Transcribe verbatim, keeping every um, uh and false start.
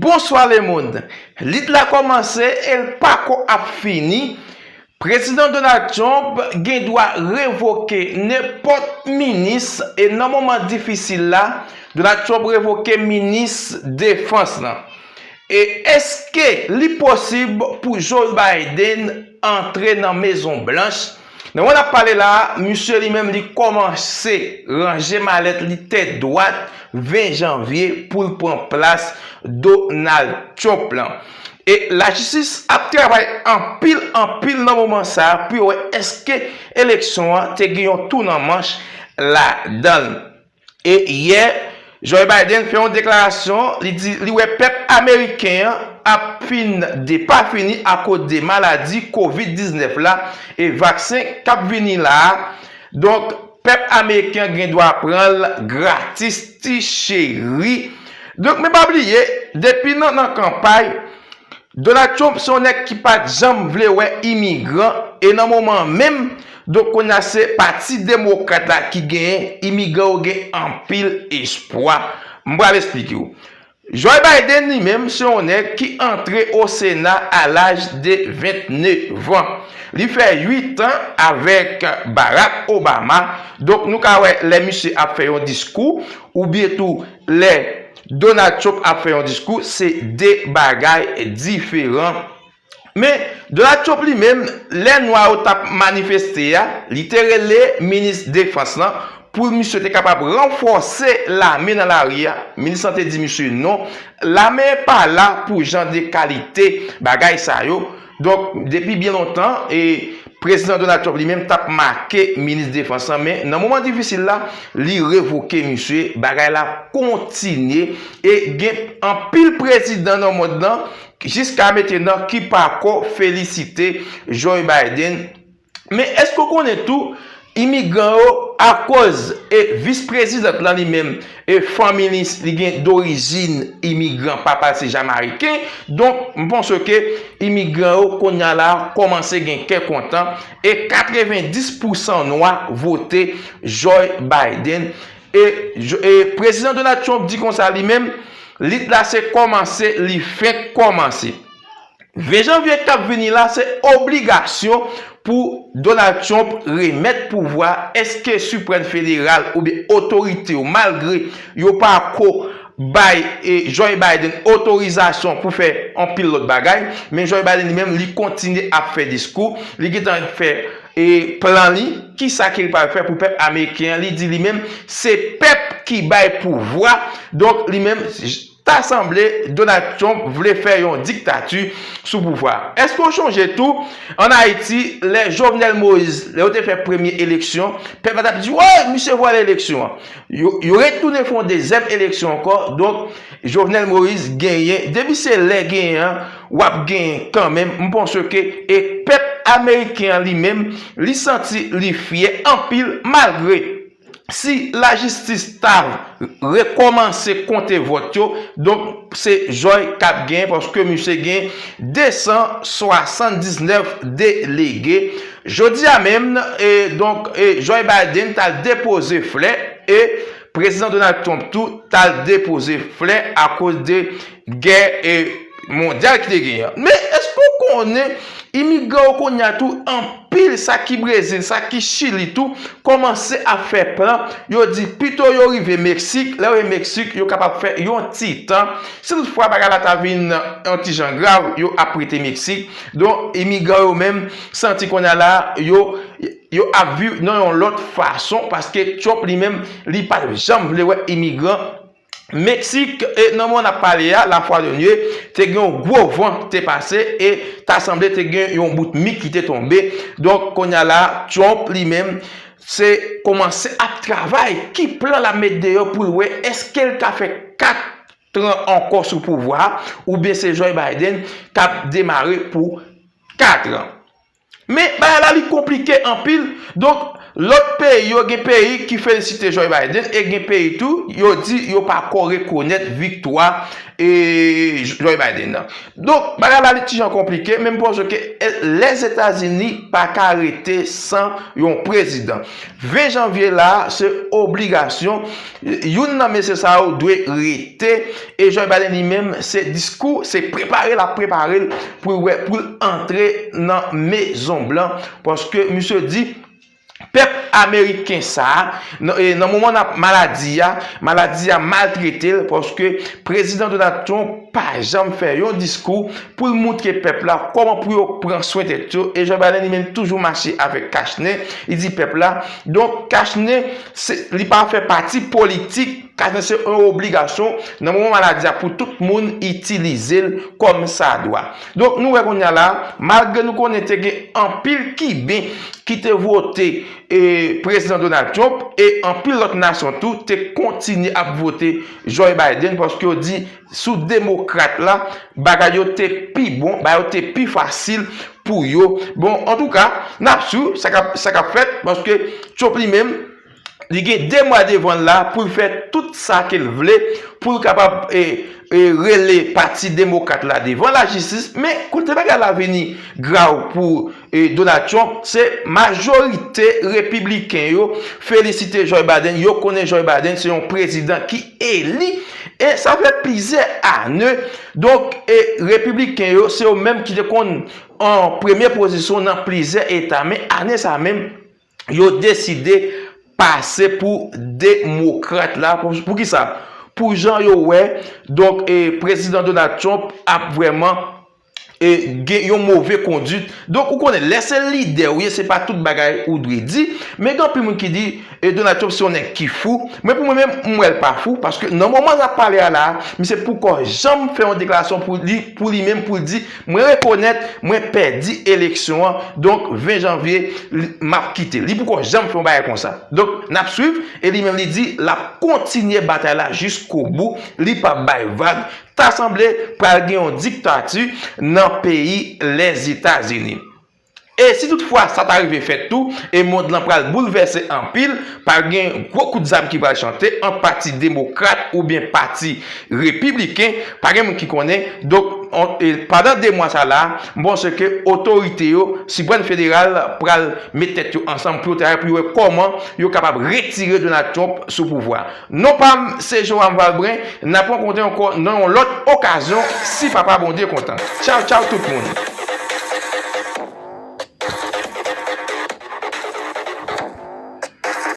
Bonswa lemonn. Lit la kòmanse e l pako ap fini. Prezidan Donald Trump gen dwa revoke nenpòt minis e nan moman difisil la, Donald Trump revoke minis defans lan. E èske li posib pou Joe Biden antre nan Mezon Blanch? Nan moman n ap pale la a, misye li menm li kòmanse ranje malèt li tèt dwat ven janvye pou l pran plas Donald Trump lan. E lajistis ap travay anpil, anpil nan moman sa a pou yo wè èske eleksyon an te gen yon tou nan manch ladan l. E yè, Joe Biden fè yon deklarasyon, li di li wè pèp ameriken an ap fin de pa fini akoz de maladi kovid diznèf la e vaksen k ap vini la a. Donk, pèp ameriken an gen dwa pran l gratis, ti cheri. Donk, men pa bliye, depi nan, nan kanpay, Donald Trump se yon nèg ki pa t janm vle wè imigran, e nan moman an menm, donk kounye a se Pati Demokrat la ki genyen, imigran yo gen anpil espwa. M pral esplike w. Joe Biden li menm se yon nèg ki antre o Sena a laj de vennèf an. Li fè uit an avèk Barack Obama. Donk nou ka wè lè misye ap fè yon diskou, oubyen tou lè Donald Trump ap fè yon diskou, se de bagay diferan. Men, Donald Trump li menm, lè nwa yo t ap manifeste a, li te rele minis defans lan pou misye te kapab ranfòse lame nan lari a. Minis lan te di misye non, lame pa la pou jan de kalite bagay sa yo. Donk, depi byen lontan, e Prezidan Donald Trump li menm t ap make minis defans lan, men nan moman difisil la, li revoke misye, bagay la kontinye, e gen anpil prezidan nan mond lan, jiska mentenan, ki pako felisite Joe Biden. Men èske w konnen tou, imigran yo, akoz e vis prezidant lan li menm, e fanmi li, li gen dorijin imigran, papa l se jamayiken. Donk, m panse ke imigran yo, kounye a la, kòmanse gen kè kontan, e katrevenndis pousan nwa vote Joe Biden. E, e prezidan Donald Trump di konsa li menm, lit la se kòmanse, li fenk kòmanse. Ven janvye k ap vini la, se obligasyon pou Donald Trump remèt pouvwa. Èske Siprèm Federal oubyen otorite yo, malgre yo pa ko bay, e, Joe Biden otorizasyon pou fè anpil lòt bagay, men Joe Biden li menm, li kontinye ap fè diskou, li gentan fè, e, plan li, kisa ke li pral fè pou pèp ameriken an, li di li menm, se pèp ki bay pouvwa, donk li menm, ta sanble Donald Trump vle fè yon diktati sou pouvwa. Èske w chonje tou, ann Ayiti, lè Jovenel Moïse, lè yo te fè premye eleksyon, pèp la t ap di, woy, misye vòlè eleksyon an. Yo, yo retounen fè yon dezyèm eleksyon ankò, donk Jovenel Moïse genyen. Depi se lè genyen an, w ap genyen kanmenm. M panse ke e pèp ameriken an li menm, li santi li fyè anpil malgre si lajistis ta rekòmanse konte vòt yo, donk se Joe k ap genyen paske misye gen de san swasanndiznèf delege. Jodi a menm, e, donk, e, Joe Biden t al depoze flè e prezidan Donald Trump tou t al depoze flè akoz de gè, e, mondyal ki te genyen an. Men èske w konnen imigran yo kounye a tou, anpil sa ki Brezil, sa ki Chili tou, kòmanse ap fè plan. Yo di pito yo rive Meksik, lè yo rive Meksik, yo kapab fè yon ti tan. Si toutfwa bagay la ta vin yon ti jan grav, yo ap rete Meksik. Donk, imigran yo menm santi kounye a la, yo, yo ap viv nan yon lòt fason, paske Trump li menm, li pa t janm vle wè imigran Meksik, e nan moman n ap pale a, la fwa dènye, te gen yon gwo van ki te pase e ta sanble te gen yon bout mi ki te tonbe. Donk, kounye a la, Trump li menm, se kòmanse ap travay. Ki plan l ap met deyò pou l wè èske l ka fè kat tran ankò sou pouvwa a, oubyen se Joe Biden k ap demare pou kat tran. Men bagay la li konplike anpil. Donk, Lòt peyi yo, gen peyi ki felisite Joe Biden e gen peyi tou yo di yo pa ko rekonèt viktwa e Joe Biden nan. Donk bagay la li ti jan konplike, men m panse ke Lèzetazini pa ka rete san yon prezidan. Ven janvye la se obligasyon, youn nan mesye sa yo dwe rete. E Joe Biden li menm se diskou, se prepare l ap prepare l pou l wè pou l antre nan Mezon Blan, paske misye di pèp ameriken sa a nan moman maladi a, maladi a maltrete l paske prezidan Donald Trump pa janm fè yon diskou pou l moutre pèp la kòman pou yo pran swen tèt yo. E Joe Biden li menm toujou mache avèk kachnen, li di pèp la. Donk kachnen li pa fè pati politik, kachnen se yon obligasyon nan moman maladi a pou tout moun itilize l kòm sa dwa. Donk nou wè kounye a la, malgre nou konnen te gen anpil kiben ki te vote e prezidan Donald Trump e anpil lòt nasyon tou te kontinye ap vote Joe Biden paske yo di sou demokrat la bagay yo te pi bon, bagay yo te pi fasil pou yo. Bon antouka n ap swiv sa k ap fèt paske Trump li menm li gen de mwa devan l la pou l fè tout sa ke l vle pou l kapab e, e, rele pati demokrat la devan lajistis. Men kote bagay la vini grav pou e, Donald Trump se majorite repibliken yo felisite Joe Biden, yo konnen Joe Biden se yon prezidan ki eli e sa fè plizyè ane. Donk e, repibliken yo se yo menm ki te konn an premye pozisyon nan plizyè eta, men ane sa menm yo deside pase pou demokrat la. Poukisa? Pou jan yo wè donk e, prezidan Donald Trump ap vrèman e, gen yon move kondit. Donk ou konnen lè se lidè ou ye se pa tout bagay ou dwe di. Men gen anpil moun ki di e, Donald Trump se yon nèg ki fou. Mwen pou mwen menm m wè l pa fou paske nan moman n ap pale a la a misye poko janm fè yon deklarasyon pou li pou li menm pou l di mwen rekonèt mwen pèdi eleksyon an, donk ven janvye m ap kite. Li poko janm fè yon bagay konsa. Donk n ap swiv e li menm li di l ap kontinye batay la jiskobou, li p ap bay vag. Ta sanble pral gen yon diktati nan peyi Lèzetazini. E si toutfwa sa ta rive fèt tou e mond lan pral boulvèse anpil, pral gen gwo kout zam ki pral chante ant pati demokrat oubyen pati repibliken, pa gen moun ki konnen. Donk pandan de mwa sa la m panse ke otorite yo sipwèn federal pral met tèt yo ansanm pou yo travay pou yo wè kòman yo kapab retire Donald Trump sou pouvwa. Non pa m se Joram Valbren. N ap rankontre ankò nan yon lòt okazyon si papa Bondye kontan. Tchaw tchaw tout moun.